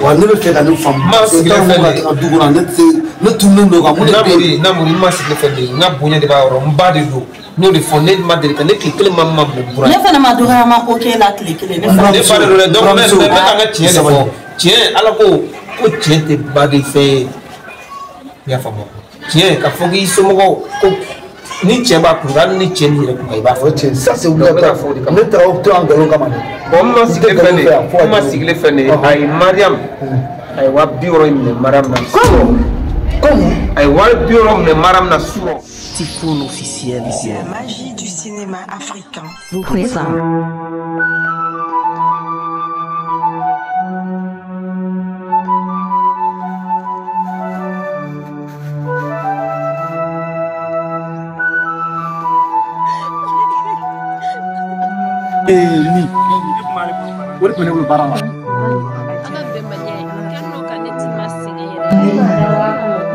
Wa ne bɛ fɛ ka ne faamu. Ma sigilen fɛn de ye. Du kɔnɔ ne tɛ ne tununnen don ka mun de bɛ yen. Namori n ma sigilen fɛn de ye n ka bonya de b'a yɔrɔ n ba de don. N y'o de fɔ ne ma deli ka ne tile kelen ma minɛ bura. Ne fana ma dɔgɔyama ko k'e la tile kelen. Ne ba de don dɛ donc n bɛ ka n ka tiɲɛ de fɔ. Tiɲɛ Ala ko ko tiɲɛ tɛ baden fɛn ye. I y'a faamu tiɲɛ ka fɔ k'i somɔgɔw ko ni cɛ b'a kun hali ni cɛ ni yɛrɛ kun i b'a fɔ. Cɛ ça c'est obligatoire. Ne taara o to an nkalon kama dɛ. Bon n ma sigilen fɛn de ye n ma sigilen fɛn de ye a ye Mariam a ye 60 000 minɛ Mariam na. Comme a ye 60 000 minɛ Mariam na surɔ. Typhoon officiel. La magie du cinéma africain vous présente. Ni o de tun bɛ ne bolo baara la.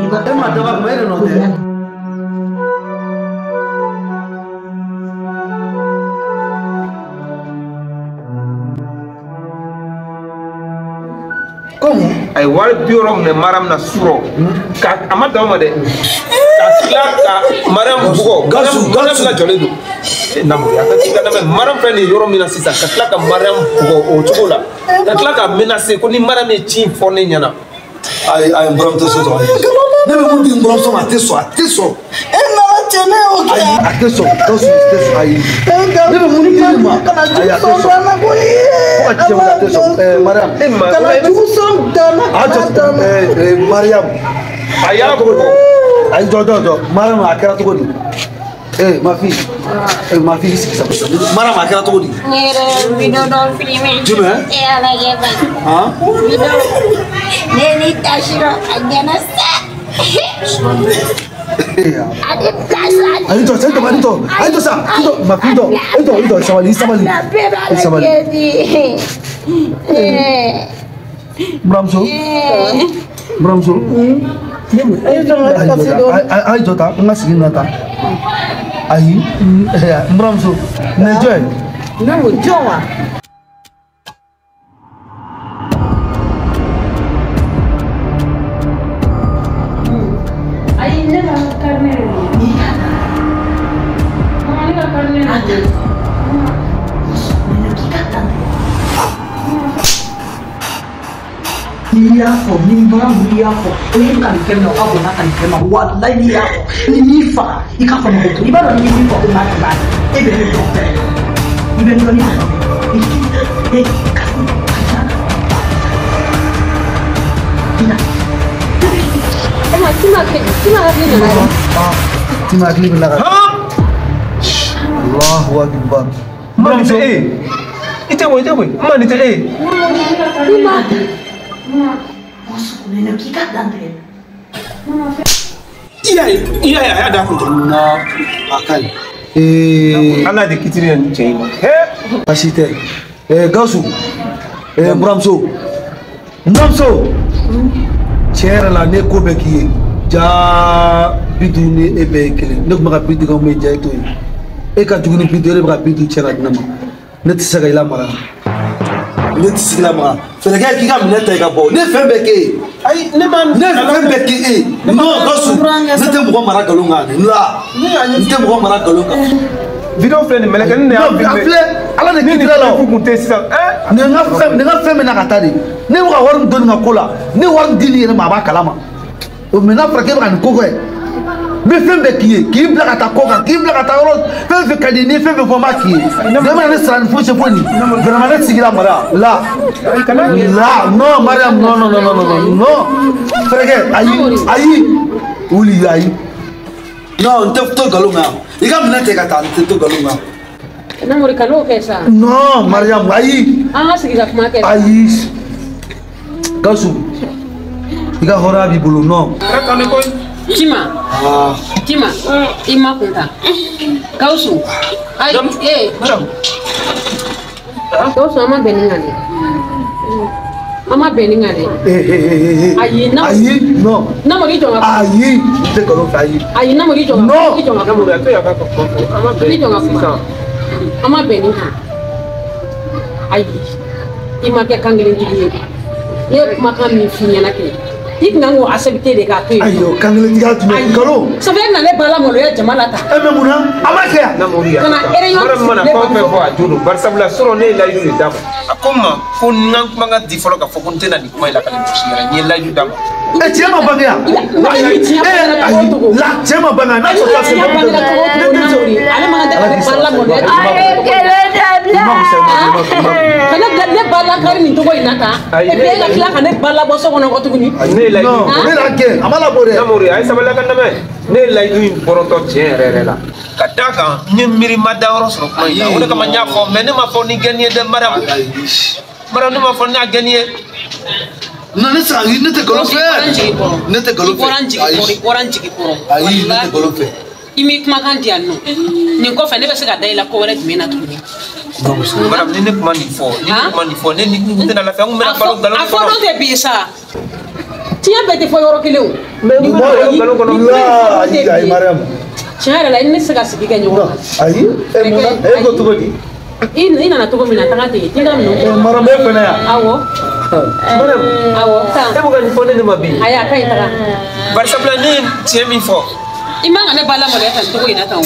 E ma daba kuma e de nɔ tɛ. Comme a ye 60 000 minɛ Mariam na surɔ ka a ma dan o ma dɛ ka tila ka Mariam bugɔ. Mariam lajɔlen don. Namori a ka k'i ka lamɛn Mariam filɛ nin ye yɔrɔ min na sisan ka tila ka Mariam bugɔ o cogo la ka tila ka menacer ko ni Mariam ye ci in fɔ ne ɲɛna. Ayi ayi n buramuso sɔn ayi ne bɛ mun di n buramuso ma a tɛ sɔn a tɛ sɔn. E nana cɛ ne y'o kɛ. Ayi a tɛ sɔn Gawusu tɛ sɔn ayi ne bɛ mun di ma ayi a tɛ sɔn fo ka cɛ wuli a tɛ sɔn Mariam. Kana jugu sɔn dana a jɔ Mariam. A y'a bugɔ. Ayi jɔ jɔ jɔ Mariam a kɛra cogo di. Eh, ma fille, eh, ma fille, qu'est-ce que ça passe? Mariam a kɛra cogo di? Ne yɛrɛ vidéo dɔ filmé. Jumɛn? E y'a lajɛ ba. Han? Vidéo. Ne ni tasira a ɲɛna sa. A tɛ place. Ayi jɔ, jɔ, ayi jɔ, ayi jɔ sa, i jɔ, ma fille jɔ, i jɔ, i jɔ, sabali, sabali. A bɛɛ b'a Sabali. lajɛ di. Buramuso, buramuso. Ayi jɔ ta, n ka sigi na ta. Ayi, n buramuso, nin ye jɔn ye? Ne ko jɔn wa? Ayi ne ka carnet de don. Mama ne ka carnet de don. N'i y'a fɔ ni n bɔra n'i y'a fɔ o ye n kanu fɛn min na o ka bon n'a kanu fɛn ma walayi n'i y'a fɔ ni m'i faga i k'a fɔ mɔgɔ to i b'a dɔn n'i ye min fɔ ko maa tɛ b'a e bɛ ne dɔn fɛnɛ i bɛ n dɔn ni fɛn e ka Ema Tima hakili nana yɛrɛ. Tima hakili bɛ na ka. Allahu akbar. Ma nin tɛ e ye. I tɛ bɔ i tɛ bɔ ma nin tɛ e ye. Tima. I y'a ye i y'a ye a y'a da kun dɔrɔn. Na a ka ɲi. Ee. Ala de kitiri ye nin cɛ in ma. Baasi tɛ. Gawusu. N buramuso. N buramuso. Tiɲɛ yɛrɛ la ne ko bɛɛ k'i ye. Jaa 50 ni e bɛɛ ye kelen. Ne tun bɛ ka 50 kɛ mun ye ja e t'o ye. E ka jugu ni 50 e de bɛ ka 50 cɛ ka di ne ma. Ne tɛ se ka i lamara. Ne tɛ se k'i lamara. Fɛɛrɛ kɛ k'i ka minɛ ta i ka bɔ. Ne fɛn bɛɛ k'e ye. Ayi ne ma. Ne fɛn bɛɛ k'e ye. Non Gawusu ne tɛ mɔgɔ mara nkalon kan. La n tɛ mɔgɔ mara nkalon kan. Vidéo filɛ nin mɛlɛkɛnin de y'a filmé. A filɛ Ala de kitira la o. Ni nin kun tɛ sisan. Nin ka fɛn nin ka fɛn bɛ na ka taa de. Ne bɛ ka wari min don nin ka ko la ne wari min di nin yɛrɛ ma a b'a kalama. O mais n'a fɔra k'e bɛ ka nin ko kɛ. N bɛ fɛn bɛɛ k'i ye k'i bila ka taa kɔ kan k'i bila ka taa yɔrɔ fɛn fɛn ka di ni fɛn fɛn fɔ n b'a k'i ye. Vraiment ne sara ni fosi foyi nin. Vraiment ne sigira Mariam la. La non Mariam non non non non non non. Fɛrɛkɛ ayi ayi wuli ayi. Non n tɛ to nkalon kan i ka minɛ ta i ka taa n tɛ to nkalon kan. Namori kan'o kɛ sa. Non Mariam ayi. An ka sigi ka kuma kɛ. Ayi. Gawusu i ka hɔrɔnya b'i bolo non. Tima. Tima i ma kun ta. Gawusu. Ayi ee. Gawusu an ma bɛn nin kan dɛ. An ma bɛn nin kan dɛ. Ayi ayi non. Namori i jɔ n ka kuma. Ayi n tɛ nkalon fɛ ayi. Ayi Namori i jɔ n ka kuma. Non. I jɔ n ka kuma. Namori a to yen a ka kuma fɔ an ma bɛn I jɔ n ka kuma. sisan. An ma bɛn nin kan. Ayi i ma kɛ kan kelentigi ye. Ne ye kumakan min f'i ɲɛna kɛ i tun kan k'o accepter de k'a to yen. Ayi o kankelentigiya tun bɛ nkalon. Sabu e nana ne ba la maloya jama la tan. E mɛ mun na a ma kɛ yan. Namori Ka na réunion Mariam mana sigi ne fɛn o fɛn bamuso fɔ a jo don bari sabula sɔrɔ ne ye layidu de d'a ma. A ko n ma ko n ka kumakan di fɔlɔ k'a fɔ ko n tɛna nin kuma in lakali mɔgɔ si ɲɛna n ye layidu d'a ma. E tiɲɛ ma bange yan. Ayi tiɲɛ bangera cogo o cogo. La tiɲɛ ma bange yan n'a sɔrɔ Ayi tiɲɛ bangera cogo o cogo Namori ale man kan tɛ ka ne ba lamaloya. A ye kɛlɛ dabila. Ka ne bila ne ba lakari nin cogo in na tan. Et puis e ka tila ka ne ba labɔ so kɔnɔ kɔ tuguni. Ne ye layidu Non, ne l'a gɛn a ma labɔ dɛ. Namori a ye sabali a ka n lamɛn ne ye layidu in bɔrɔtɔ tiɲɛ yɛrɛ yɛrɛ la. Ka d'a kan n ye miiri ma dayɔrɔ sɔrɔ kuma in na o de kama n y'a fɔ mɛ ne ma fɔ ni gɛnni ye dɛ Mariam. Mariam ne ma fɔ n'a gɛnni ye. Non, ne tɛ ne tɛ nkalon fɛ. Ne tɛ nkalon I fɛ. bɔra n jigi kɔrɔ, i bɔra n jigi kɔrɔ. Ayi, ne tɛ nkalon fɛ. I m'i kumakan di yan nɔ. Nin kɔfɛ ne bɛ se ka da i la ko wɛrɛ jumɛn na tuguni. Mariam ni ne kuma nin fɔ ni ne kuma nin fɔ ne ni n tɛna lafiya n kun bɛna balo nkalon A fɔ kɔnɔ. don tɛ bi sa. Tiɲɛ bɛɛ tɛ fɔ yɔrɔ kelen o. Mɛ n kun bɛna balo nkalon kɔnɔ. La, ayi, ayi, Mariam. Tiɲɛ yɛrɛ la i ni ne tɛ se ka sigi kɛ ɲɔgɔn kan. Ayi, e mun na? E ko cogo di? I nana cogo min na taga ten, t'i ka minɛnw Eh, Mariam e fɛnɛ yan. Awɔ. Mariam Awɔ, taa. e bɛ ka nin fɔ ne de ma bi. Ayi, a ka ɲi taga. Bari sabula ne ye tiɲɛ min fɔ. I man ka ne ba lamaloya tan cogo in na tan o.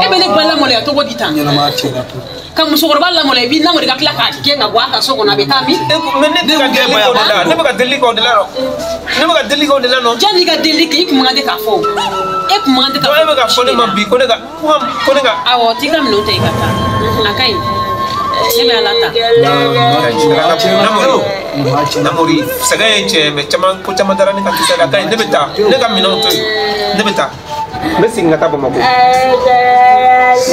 E bɛ ne ba lamaloya cogo di tan? Ɲɛnamaya tiɲɛna pewu. Ka musokɔrɔba lamaloya i b'i namori ka tila k'a gɛn ka bɔ a ka so kɔnɔ a bɛ taa min? E ko mɛ ne bɛ ka deli k'o de la ne bɛ ka deli k'o de la nɔ ne bɛ ka deli k'o de la nɔ. Janni i ka deli kɛ i kun man kan tɛ k'a fɔ o. E kun man kan tɛ k'a Donc fɔ. e bɛ ka fɔ ne ma bi ko ne ka ko ne ka. Awɔ, t'i ka minɛnw ta i ka taa. A ka ɲi. Ne bɛ Ala ta. Namori Namori sɛgɛn ye tiɲɛ mɛ caman ko caman dara ne ka kisɛ la a ka ɲi ne bɛ taa ne ka minɛnw to yen ne bɛ taa. N bɛ segin ka taa Bamakɔ. N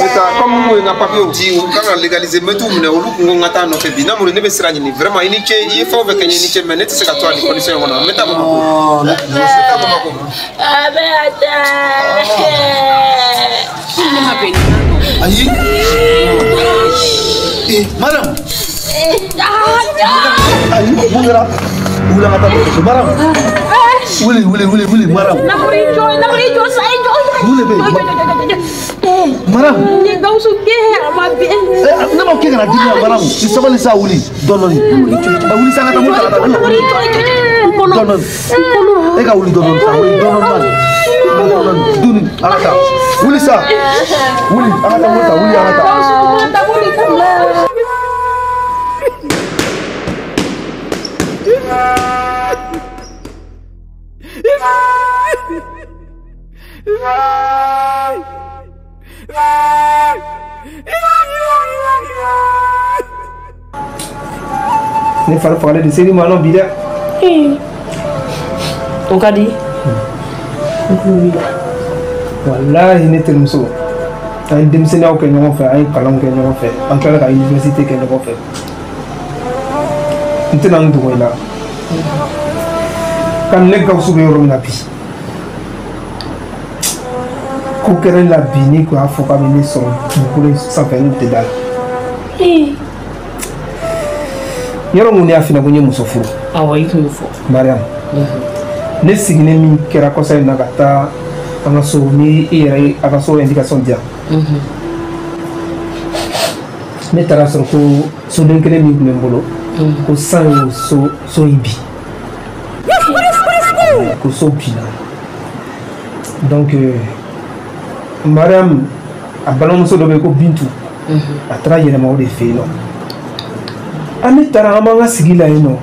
bɛ taa comme n ye n ka papiyew di u kan ka légaliser n bɛ t'u minɛ olu kun ko n ka taa nɔfɛ bi Namori ne bɛ sira ɲini vraiment i ni ce i ye fɛn o fɛn kɛ n ye i ni ce mais ne tɛ se ka to a nin condition in kɔnɔ n bɛ taa Bamakɔ. N bɛ taa Bamakɔ. A bɛ taa. Ne ma bɛn nin ma. Ayi. Eh, Mariam. Ayi, mun kɛra? Wuli an ka taa dɔgɔtɔrɔso. Mariam. Wuli, wuli, wuli, wuli, Mariam. Namori jɔ, Namori jɔ sa, i jɔ. Mun de bɛ yen? Mariam. N ye Gawusu gɛn a ma bɛn. Eh, ne ma k'e kana dimi yan, Mariam. I sabali sa, wuli. Dɔɔni dɔɔni. Eh, wuli sa, an ka taa mun ta ka taa. Namori jɔ, i jɔ, i jɔ. N kɔnɔ. Dɔɔni dɔɔni. E ka wuli dɔɔni dɔɔni sa, wuli dɔɔni dɔɔni. Dɔɔni dɔɔni. Duni, an ka taa. Wuli sa. Wuli, an ka taa mun ta, wuli an ka taa. Gawusu, ma taa wuli. Ne fari fagalen de ser'i ma nɔ bi dɛ. O ka di. N tulo b'i la. Walahi ne terimuso an ye denmisɛnninyaw kɛ ɲɔgɔn fɛ an ye kalanw kɛ ɲɔgɔn fɛ an tilala ka université kɛ ɲɔgɔn fɛ n tɛna n dogo i la ka ne Gawusu bɛ yɔrɔ min na bi ko kɛra ne la bi ni ko y'a fɔ k'a bɛ ne sɔrɔ dugukolo in sanfɛ ne tɛ da la yɔrɔ mun ne y'a f'i ɲɛna ko n ye muso furu. Awɔ, i tun y'o fɔ. Mariam ne sigilen min kɛra kɔsa in na ka taa an ka so ni i yɛrɛ ye a ka so indication di yan ne taara sɔrɔ ko soden kelen min tun bɛ n bolo ko san y'o so so in bin ko so binna donc Mariam a balimamuso dɔ bɛ yen ko Bintu a taara yɛlɛma o de fɛ yen nɔ an ne taara an b'an ka sigi la yen nɔ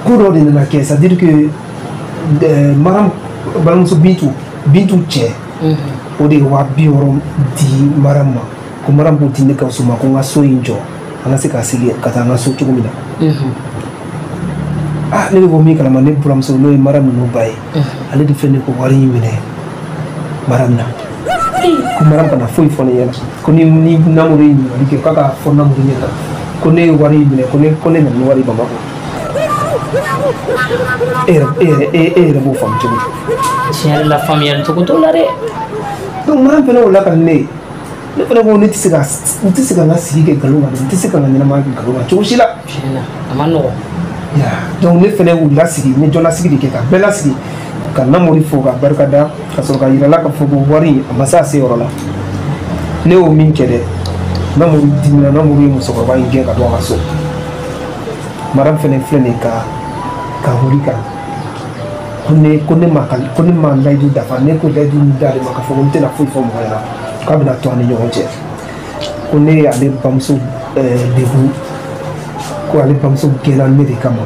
ko dɔ de nana kɛ c'est à dire que Mariam balimamuso Bintu Bintu cɛ o de ye 60 000 di Mariam ma ko Mariam k'o di ne Gawusu ma ko n ka so in jɔ an ka se ka sigi ka taa an ka so cogo min na ah ne bɛ bɔ min kalama ne buramuso n'o ye Mariam ninnu ba ye ale de filɛ ne ko wari in minɛ Mariam na ko Mariam kana foyi fɔ ne ɲɛna ko ni ni Namori ye ɲininkali kɛ k'a k'a fɔ Namori ɲɛna ko ne ye wari in minɛ ko ne nana ni wari ye Bamakɔ e yɛrɛ e yɛrɛ e yɛrɛ b'o faamu cogo di. Tiɲɛ yɛrɛ la faamuyali cogo t'o la dɛ. Donc Mariam fɛnɛ y'o lakali ne ye ne fɛnɛ ko ne tɛ se ka n tɛ se ka n ka sigi kɛ nkalon kan dɛ n tɛ se ka n ka ɲɛnamaya kɛ nkalon kan cogo si la. Tiɲɛ na a ma nɔgɔn. Ya donc ne fɛnɛ y'u lasigi n ye jɔnlasigi de kɛ ka bɛɛ lasigi ka Namori fo ka barika da ka sɔrɔ ka yira la k'a fɔ ko wari a ma se a se yɔrɔ la ne y'o min kɛ dɛ Namori dimina Namori ye musokɔrɔba in gɛn ka bɔ a ka so. Maram fɛnɛ filɛ nin ye ka wuli ka ko ne ma layidu dafa ne ko layidu min d'ale ma k'a fɔ ko n tɛna foyi fɔ mɔgɔ ɲɛna k'a bɛna to an ni ɲɔgɔn cɛ ko ne ye ale bamuso degun ko ale bamuso gɛnna ne de kama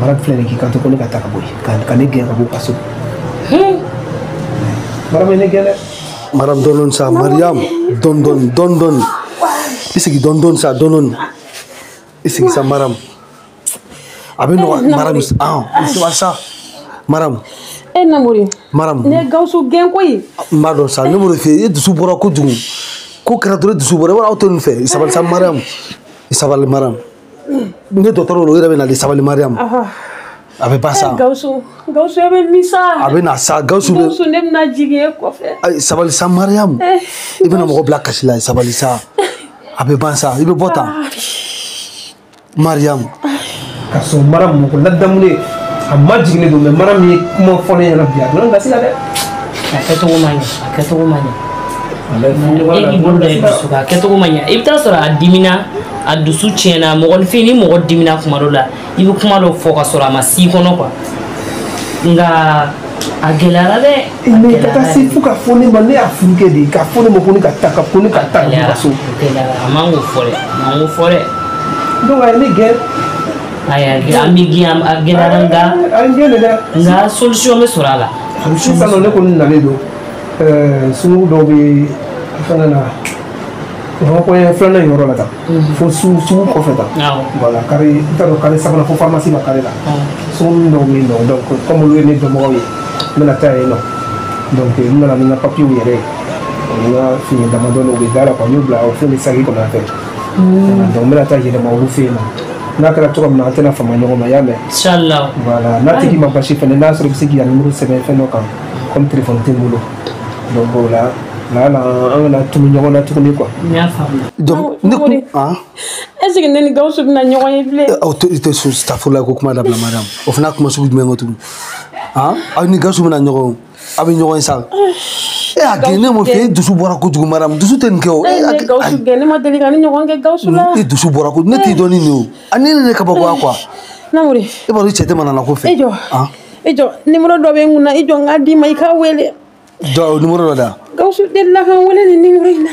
Maram filɛ nin k'i kanto ko ne ka taa ka bɔ yen ka ne gɛn ka bɔ u ka so Maram ye ne gɛn dɛ. Maram dɔɔni sa Mariam dɔɔni dɔɔni dɔɔni dɔɔni i sigi dɔɔni dɔɔni sa dɔɔni dɔɔni i sigi sa Maram a bɛ nɔgɔya Maram i sa Maram. E Namori. Maram. Ne ye Gawusu gɛn koyi. N b'a dɔn sa ne b'o de f'i ye e dusu bɔra kojugu ko kɛra dɔrɔn dusu bɔra i b'a dɔn aw tɛ nin fɛ i sabali sa Mariam i sabali Mariam ne dɔgɔtɔrɔ o yɛrɛ bɛ na de sabali Mariam a bɛ ban sa. Gawusu Gawusu e bɛ min sa. A bɛ na sa Gawusu bɛ. Gawusu ne bɛna jigin e kɔfɛ. Ayi sabali sa Mariam i bɛna mɔgɔ bila kasi la sabali sa a bɛ ban sa i bɛ bɔ tan Mariam. Ka sɔrɔ Maram mɔgɔ ladamunen a ma jiginnen don mais Maram ye kuma fɔ ne ɲɛna bi a donna gasi la dɛ. A kɛcogo ma ɲɛ a kɛcogo ma ɲɛ. E k'i bolo da i dusu kan a kɛcogo ma ɲɛ i bɛ taa sɔrɔ a dimina a dusu tiɲɛna mɔgɔninfin ni mɔgɔ dimina kuma dɔ la i bɛ kuma dɔ fɔ ka sɔrɔ a ma s'i kɔnɔ quoi nka a gɛlɛyara dɛ. Mais ka taa se fo ka fɔ ne ma ne y'a furukɛ de ye k'a fɔ ne ma ko ne ka taa ka ko ne ka taa ka so. A gɛlɛyara a man k'o fɔ dɛ a man k'o fɔ dɛ. Donc a ye ne gɛn. Ayi an bɛ gɛn a gɛlɛyara nka. A ye n gɛn de dɛ. Nka solution bɛ sɔrɔ a la. Sisan nɔ ne kɔni nalen don sugu dɔw bɛ fɛngɛ na rond-point filanan in yɔrɔ la tan fo sugu kɔfɛ tan voilà carré n t'a dɔn carré sabanan fo pharmacie ma carré la sugu dɔw bɛ yen nɔ donc comme olu ye ne dɔnbagaw ye n bɛna taa yen nɔ donc n nana ni n ka papiyew yɛrɛ ye n ka fini damadɔni u bɛ da la quoi n y'u bila o filɛ nin saki kɔnɔ a fɛ donc n bɛna taa yɛlɛma olu fɛ yen nɔ n'a kɛra cogo min na an tɛna fama ɲɔgɔn ma i y'a mɛn. Inchallah. Voilà n'a tigi ma basi fɛnɛ n'a sɔrɔ i bɛ se k'i ka numéro sɛbɛn fɛn dɔ kan comme téléphone tɛ n bolo donc o la la an kana tunu ɲɔgɔn na tuguni quoi. N y'a faamu. Donc ne kun ah. Est ce que ne ni Gawusu bɛna ɲɔgɔn ye bilen. Aw tɛ i tɛ safurula ko kuma dabila Mariam o fana kuma sugu jumɛn kɔ tugun ah aw ni Gawusu bɛna ɲɔgɔn aw bɛ ɲɔgɔn ye sa. E y'a gɛn ne m'o fɛ e dusu bɔra kojugu Mariam dusu tɛ nin kɛ o. E ye Gawusu gɛn ne ma deli ka ni ɲɔgɔn kɛ Gawusu la. E dusu bɔra kojugu ne t'i dɔn ni nin ye o a ni ne kabakoya quoi. Namori. E b'a dɔn i cɛ tɛ manana ko fɛ. E jɔ e jɔ numéro dɔ bɛ n kun na i jɔ n k'a d'i ma i k'a wele. Jɔ numéro dɔ da. Gawusu delila ka n wele nin numéro in na.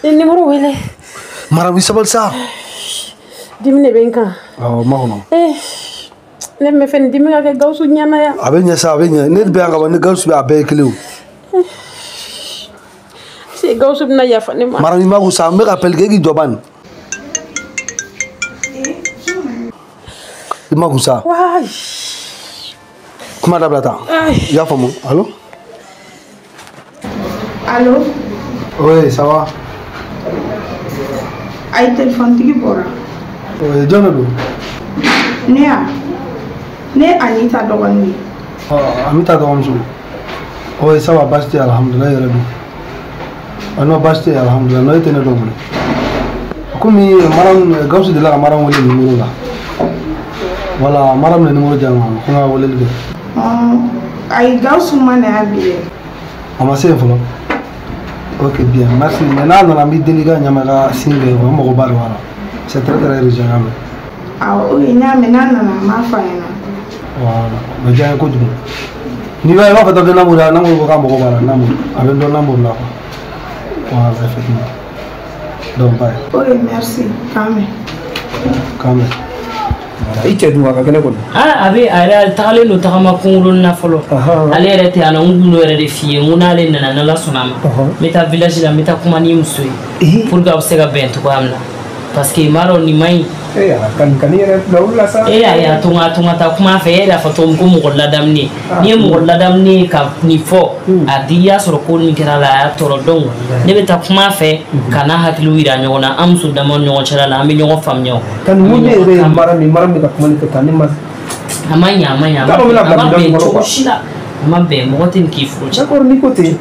Nin numéro wele. Mariam i sabali sa. Dimi de bɛ n kan. Awɔ n ma kɔnɔ. Ne bɛ fɛ nin dimi ka kɛ Gawusu ɲɛna yan. A bɛ ɲɛ sa a bɛ ɲɛ ne bɛ yan ka ban ni Gawusu bɛ a bɛɛ ye kelen o. Se Gawusu bɛna yafa ne ma. Mariam i ma ko sa n bɛ ka appel kɛ e k'i jɔ bani. I ma ko sa. Kuma dabila tan. I y'a faamu allo. Allo. Oui ça va. Ayi téléphone tigi bɔra. Oui jɔn de don. Ne ya. Ne Anita dɔgɔnin de ye. Anita dɔgɔmuso. Oui ça va baasi tɛ alhamdulilayi yɛrɛ don. Non baasi tɛ alhamdulilayi n'o e tɛ ne dɔn bilen. Komi Maram Gawusu delila ka Maram wele numéro la. Voilà Maram de numéro di yan nɔ ko n ka weleli kɛ. Ayi Gawusu ma na yan bi dɛ. A ma se yen fɔlɔ. Ok bien merci mais n'a nana n b'i deli i ka ɲa ma i ka sin kɛ n mago ba de b'a la. C'est très très urgent n y'a mɛn. Awɔ ok n y'a mɛn n'a nana n b'a fɔ a ɲɛna. Voilà o bɛ diya n ye kojugu. N'i b'a ye i b'a fɔ dɔrɔn Namori Namori ko k'a mago b'a la Namori a bɛ n dɔn Namori la quoi. Voilà effectivement. Donc bye. Ok merci k'an bɛn. K'an bɛn. I cɛ dun a ka kɛnɛ kɔni. A bɛ a yɛrɛ tagalen don tagama kunkurunin na fɔlɔ. Ale yɛrɛ tɛ yan nɔ n kun y'o yɛrɛ de f'i ye n ko n'ale nana n'Ala sɔnna a ma. N bɛ taa village la n bɛ taa kuma ni muso ye. Pour que a bɛ se ka bɛn cogoya min na. Parce que m'a dɔn nin man ɲi. Kan yɛrɛ bila olu la sa. E y'a ye a to n ka taa kuma fɛ e yɛrɛ y'a fɔ cogo min ko mɔgɔ ladamunen. N'i ye mɔgɔ ladamunen ka nin fɔ a di i y'a sɔrɔ ko min kɛra la a y'a tɔɔrɔ donc ne bɛ taa kuma fɛ ka n'a hakiliw yira ɲɔgɔn na an muso damaw ni ɲɔgɔn cɛla la an bɛ ɲɔgɔn faamuya o. Ka nin ko ne yɛrɛ ye Maram bɛ ka kuma ne fɛ tan ne ma. A ma ɲɛ a ma ɲɛ a ma bɛn cogo si la. A ma bɛn mɔgɔ tɛ nin k'i furu cɛ. D'accord n'i ko ten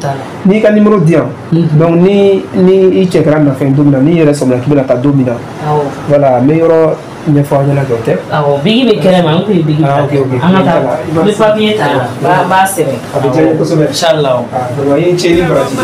n'i ka numéro di yan donc ni i cɛ kɛra nafɛn don min na n'i yɛrɛ sɔmina k'i bɛna taa don min na. Awɔ. Voilà n bɛ yɔrɔ ɲɛfɔ aw ɲɛna kɛ o tɛ. Awɔ bigi bɛ kɛnɛ ma n kun ye bigi ta. An ka taa n bɛ papier ta n b'a sɛbɛn. A bɛ diya n ye kosɛbɛ. Inchallah. Ah vraiment i ye n cɛ ni baraji.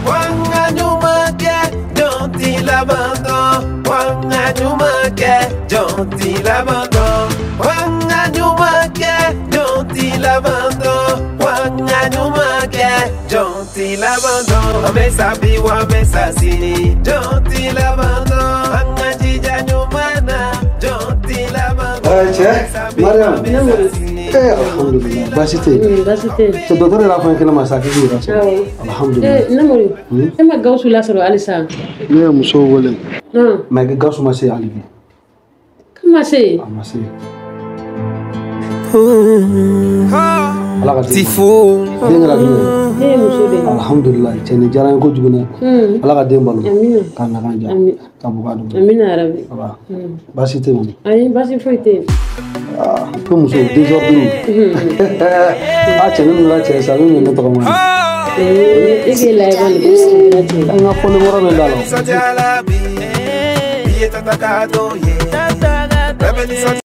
Wanga ɲuman kɛ jɔn t'i laban dɔn. Wanga ɲuman kɛ, jɔn t'i laban dɔn. Wanga ɲuman kɛ, jɔn t'i laban dɔn. Wanga ɲuman kɛ, jɔn t'i laban dɔn. An bɛ sa bi wa an bɛ sa sini, jɔn t'i laban dɔn. An ka jija ɲuman na, jɔn t'i laban dɔn. Cɛ Mariam, alhamdulilah, baasi tɛ yen. Baasi tɛ yen. Cɛ, dɔgɔtɔrɔ yɛrɛ fɔ n kɛnɛ ma sa k'i yɛrɛ sɔrɔ. Alhamdulilah. Namori, e ma Gawusu lasɔrɔ halisa? Ne ye muso wele. Mais Gawusu ma se hali bi. K'a ma se yen? A ma se. Ala ka den. Tifo. Den kɛra jumɛn ye? Ne ye muso de ye. Alhamdulilah, cɛ nin diyara n ye kojugu dɛ. Ala ka den balo. Amina. K'a nakan diya. Ka buga dun. Amina yarabi. Baasi tɛ yen. Ayi, baasi foyi tɛ yen. Ko muso désordre. A cɛ, ne nana cɛ sa, ne nana ne tɔgɔ ma. E k'e lajɛ kɔni, ko sigi cɛ. An ka fɔli wɔɔrɔ bɛ da la. Nisɔndiyala bi, bi ye tata ka don ye. Bɛɛ bɛ nisɔndiya.